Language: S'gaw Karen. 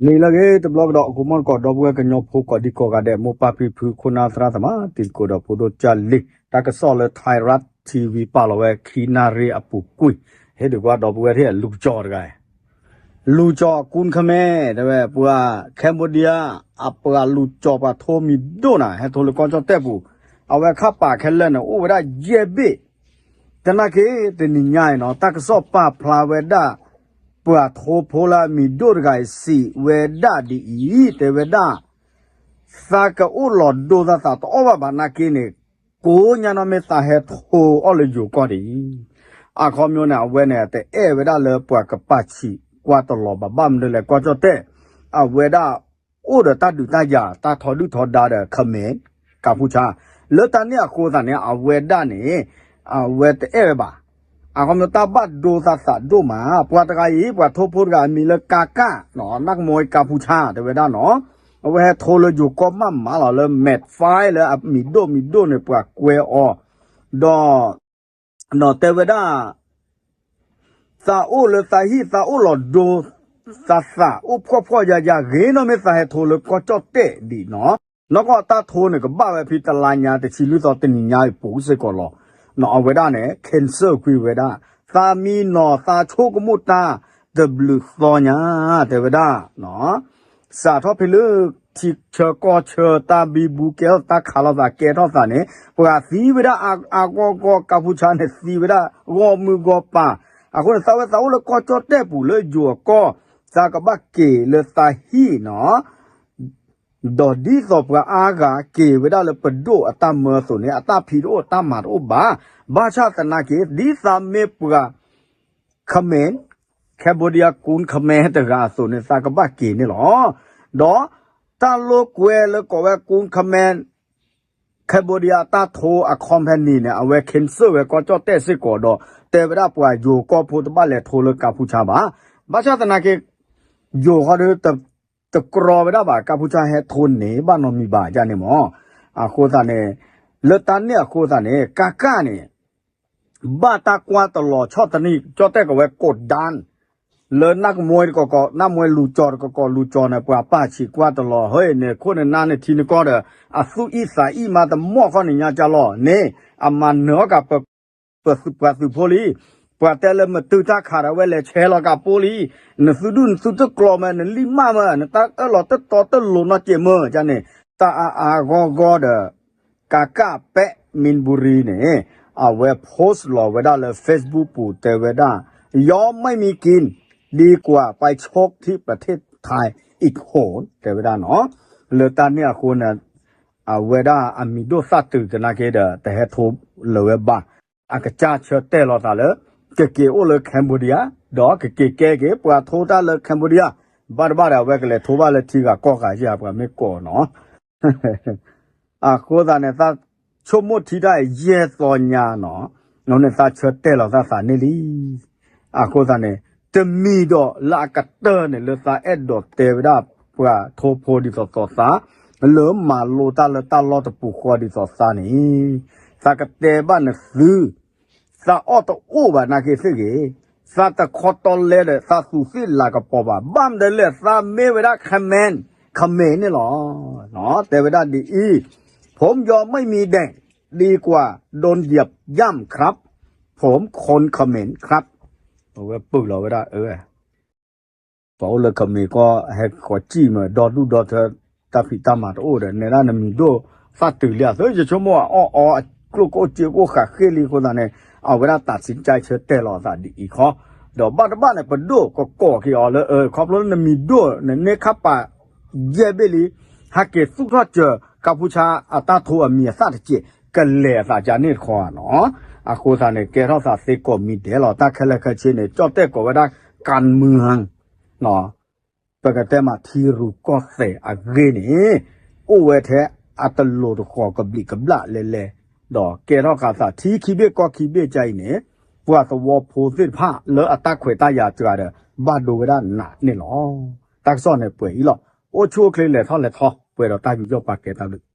နံၤလၢအဂ့ၤ တဘျီကဒီး ကမီၢ်တကိး ဒီပုၢ်ဝဲၢ်ကညီဖိကိးဒံကိးဂၤဒဲး မိၢ်ပၢ်ဖံဖု ခိၣ်နၢ်သရၣ်သမါ တံၤသကိးဒီးဖိဒိၣ်ကၢ်လံၤ တၢ်ကစီၣ်လၢ Thai Rat TV ပာ်လီၤဝဲခံနၣ်ရံၣ်အပူၤကွံာ် ဟ့ၣ်ဒုးကွၢ်ဒီပုၢ်ဝဲၢ်ထဲလူၤကၠီတဂၤ လူၤကၠီ ကုန်းခမဲ တဲဝဲ ပှၤ Cambodia အပှၤလူၤကၠီပှၤထိမံၤဒိၣ်နၤ ဟဲထိလၢကီၢ်ကၠီၣ်တဲၣ်ပူၤ အဝဲခါပာ်ခဲလၢာ်န့ၣ် အိၣ်ဝဲဒၣ်ယဲၢ်ဘ့ၣ် သနာ်က့ တနံၤညါအံၤနီၤ တၢ်ကစီၣ်ပာ်ဖျါဝဲဒၣ် ပှၤထိဖိလၢအမံၤဒိၣ်တဂၤအံၤစံးဝဲဒၣ်ဒ်အံၤ တဲဝဲဒၣ် သးကအိၣ်လီၤဒိသးသးတအီၣ်ဘၣ်ဘၣ်နာ်က့န့ၣ် ကိးညါနီၢ်မ့ၢ်သးဟဲထိအီၣ်လၢယိၤကီၢ်ဒ်အံၤ အခီပညီန့ၣ် အဝဲန့ၣ် တအဲၣ်ဝဲဒၣ်လၢပှၤကပာ်ဆံးကွၢ်တလီၤဘၣ် ဘၣ်မနုၤလဲၣ် ကီၢ်ကၠီၣ်တဲၣ် အဝဲဒၣ် အိၣ်ဒီးတၢ်ဒုးတၢ်ယၤ တၢ်ထီဒုၣ်ထီဒါဒီး ခမဲၣ် ကၢ်ဖူဆါ လၢတၢ်န့ၣ်အဃိသတးန့ၣ် အဝဲဒၣ်န့ၣ် အဝဲတအဲၣ်ဝဲဘၣ် အခီပညီတၢ်ဘၣ်ဒိသးသးဒိၣ်မး ပှၤတဂၤအံၤ ပှၤထိဖိတဂၤအမံၤလၢကါကၣ် နၢ်ကမီၤကၢ်ဖူဆါ တဲဝဲဒၣ်နီၤ အဝဲဟဲထိလၢယိၤကီၢ်မးမးလီၤ လၢမဲးဖဲလၢအမံၤဒိၣ်မံၤဒိၣ်န့ၣ် ပှၤကွဲအီၤ ဒီး ဒီးတဲဝဲဒၣ် သးအိၣ်လၢသးဟံၣ်သးအိၣ်လီၤဒိ သးသးအိၣ်ဖှီၣ်ဖှီၣ်ယာ်ယာ်ဂ့ၤနီၢ်မ့ၢ်သးဟဲထိလၢကီၢ်ကၠီၣ်တဲၣ်ဒ်နီၤ နီၢ်ကီၢ်တၢ်ထိန့ၣ် ကဘၣ်ဝဲဖဲတလါညါ တဆံလွံၢ်သီတနံၤညါအံၤပူၤစ့ၢ်ကီးလီၤ အဝဲဒၣ်န့ၣ် cancel ကွံာ်ဝဲဒၣ် သးမံနီၤသးဆိကမိၣ်တၢ် တဘျုးသီညါ တဲဝဲဒၣ် စးထီၣ်ဖဲလၢ ထံဆၢကီၢ်ဆၢတၢ်ဘံဘူကဲထီၣ်တၢ်ခးလိာ်သးကဲထီၣ်သးန့ၣ် ပှၤသံဝဲဒၣ်အါအါဂီၢ်ဂီၢ် ကၢ်ဖူဆါန့ၣ် သံဝဲဒၣ်ဂီၢ်မုၢ်ဂီၢ်ပၤ အဃိန့ၣ် သးဝဲသးအိၣ်လၢကီၢ်ကၠီၣ်တဲၣ်ပူၤလၢယိၤအကီၢ် သးကဘၣ်က့ၤလၢသးဟံၣ်နီၤ ဒီးဒ်သိးပှၤအါဂၤက့ၤဝဲဒၣ်လၢပဒိၣ်အတၢ်မၢအသိးန့ၣ် အတၢ်ဖံးတအိၣ်တၢ်မၤတအိၣ်ဘၣ် ဘၣ်ဆၣ်သနာ်က့ ဒ်သးမ့ၢ်ပှၤ ခမဲၣ် Cambodia ကုန်းခမဲၣ်တဂၤအသိးန့ၣ် သးကဘၣ်က့ၤန့ၣ်လီၤ. ဒီးတၢ်လိာ်ကွဲလၢကိးဝဲ ကုန်းခမဲၣ် Cambodia အတၢ်ထိအ company န့ၣ် အဝဲ cancel ဝဲကီၢ်ကၠီၣ်တဲၣ်စ့ၢ်ကီးဒီး တဲဝဲဒၣ်ပှၤယိၤကီၢ်ဖိတဘၣ်လဲၤထိလၢကၢ်ဖူဆါဘၣ်. ဘၣ်ဆၣ်သနာ်က့ ယိၤဃီဒီး တကြီဝဲဒၣ်ဘၣ် ကၢ်ဖူဆါဟဲထိန့ၣ် ဘၣ်နီတမံၤဘၣ်ဒ်န့ၣ်မး. အဃိသတးန့ၣ် လၢတၢ်န့ၣ်အဃိသတးန့ၣ် ကါကၢ်န့ၣ် ဘၣ်တၢ်ကွၢ်တလီၤဆီၣ်သနံး ကၠီၣ်တဲၣ်ကိးဝဲ ကဒၢၣ် လၢနၢ်ကမီၤတကီးကီး နၢ်မီၤလူၤကၠီတကီးကီး လူၤကၠီန့ၣ် ပှၤပာ်ဆံးကွၢ်တလီၤ ဟဲန့ၣ် ခိၣ်နနါန့ၣ်ထံနကီၢ်ဒီး အသူၣ်အံၣ်သးအံၣ်မးတမီၢ်ခီၣ်န့ၣ်ညါကၢ်လီၤန့ၣ် အမၤနၢၤအီၣ်ကး ပှၤသုးဖိလံ ပှၤတဲလၢမတုၤတၢ်ခးဒီးဝဲလဲၤဆဲးလီၤကးပိလံ နသုဒူၣ်နသုတကျီၤမး နလံၣ်မၢ်မး နတၢ်အၢၣ်လီၤတတီတလိၤနီတစဲးမး ကန့ၣ် တၢ်အါအါဂီၢ်ဂီၢ်ဒီး ကးကၣ်ပဲး မံဘူရံန့ၣ် အဝဲ post လီၤဝဲဒၣ်လၢ Facebook ပူၤတဲဝဲဒၣ် ยอมไม่มีกินดีกว่าไปชกที่ประเทศไทยอีกหน တဲဝဲဒၣ်နီၤ လၢတၢ်န့ၣ်အဃိန့ၣ် အဝဲဒၣ်အမံၤဒိၣ်သၣ်တုၤသနာ်က့ဒီး တဟဲထိလၢၤဝဲဘၣ် အကစၢ်ဆၢတဲာ်လီၤသးလၢ ကက့ၤအိၣ်လၢ Cambodia ဒီးကက့ၤကဲက့ၤ ပှၤထိတၢ်လၢ Cambodia ဘၣ်တဘၣ်ဒီး အဝဲကလဲၤထိဘၣ်လၢထံဂၤကီၢ်ဂၤယၤ ပှၤမ့ၢ်ကိးနီၤ အဃိသတးန့ၣ် သးဆိကမိၣ်ထံတၢ်ယဲၢ်သီညါနီၤ န့ၣ်သးဆၢတဲာ်လီၤသးသးန့ၣ်လံ အဃိသတးန့ၣ် တမံၤဒီးလၢအကတၢၢ်န့ၣ် လၢသးအဲၣ်ဒိးတဲဝဲဒၣ် ပှၤထိဖိဒ်သိးသိးသး လၢမၤလိတၢ်လၢတၢ်လီၢ်တပူၤဃီဒ်သိးသးန့ၣ် သးကတဲဘၣ်နသု သးအီၣ်တအိၣ်ဘၣ်နာ်က့သ့ၣ်ဂ့ၤ, သးတခီတီလဲဒီး သးသူးသ့ၣ်လၤကပီၤဘၣ်. ဘၣ်မနုၤလဲၣ် သးမ့ၢ်ဝဲဒၣ် ခမဲၣ်, ခမဲၣ်န့ၣ်လီၤ. တဲဝဲဒၣ်ဒ်အံၤ, ผมยอมไม่มีแดงดีกว่าโดนเหยียบย่ำครับ ผมคนเขมรครับ အဝဲပုၢ်လီၤဝဲဒၣ် အဝဲ ပှၤအိၣ်လၢခမ့ၢ်ကီၢ် ဟဲဃီၤစံၣ်မး ဒီဒူၣ်ဒီထၢ တၢ်ဖံးတၢ်မၤတအိၣ်ဒီး နဲဒၣ်နမံၤဒိၣ်သၣ်တုၤလံ အသုယဆိကမိၣ်အီၣ်အီ ကျိၣ်ကအိၣ်စ့ကအိၣ်ဃးဃ့ၢ်လံအဃိသတးန့ၣ် အဝဲဒၣ်တးစံကၠဲးဆၢ တဲလီၤအသးဒ်အံၤခီ, ဒီးဘၣ်တဘၣ်န့ၣ် ပဒိၣ်ကကိးက့ၤအီၤလၢ ခီဖျိလၢနမံၤဒိၣ် နန့ၢ်ခါပာ်ယဲၢ်ဘ့ၣ်လံ ဟဲက့ၤသူၣ်ထီၣ်စၢၤ ကၢ်ဖူဆါအတၢ်ထိအမံၤအသၣ်တစဲး ကလဲၤအသးကန့ၣ်တခီဧါနီၤ. အဃိသတးန့ၣ် ကဲထီၣ်သးသ့ကိးမံၤဒဲးလီၤ. တၢ်ခဲလၢာ်ခဲဆ့န့ၣ် ကၠီၣ်တဲၣ်ကိးဝဲဒၣ် การเมือง ပကတဲမးထံရူၢ်ကီၢ်သဲးအဂ့ၢ်န့ၣ် အိၣ်ဝဲထဲအတလိၤတဃီၤကဘျံးကဘျၣ်လဲၣ်လဲၣ်, ဒီးကဲထီၣ်ဃာ်သးထံခံဘ့ၣ်ကီၢ်ခံဘ့ၣ်ကအံၤန့ၣ် ပှၤသဝီဖိသ့ၣ်တဖၣ်လၢအတၢ်ခွဲးတၢ်ယာ်စှၤဒီး ဘၣ်ဒိဝဲဒၣ်နးန့ၣ်လီၤ. တၢ်ကစီၣ်န့ၣ်ပှဲၤအံၤလီၤ. အိၣ်ဆူၣ်အိၣ်ချ့လဲၤထီၣ်လဲၤထီ ပှဲၤဒီးတၢ်ယူးယီၣ်ပာ်ကဲတၢ်ဘျုး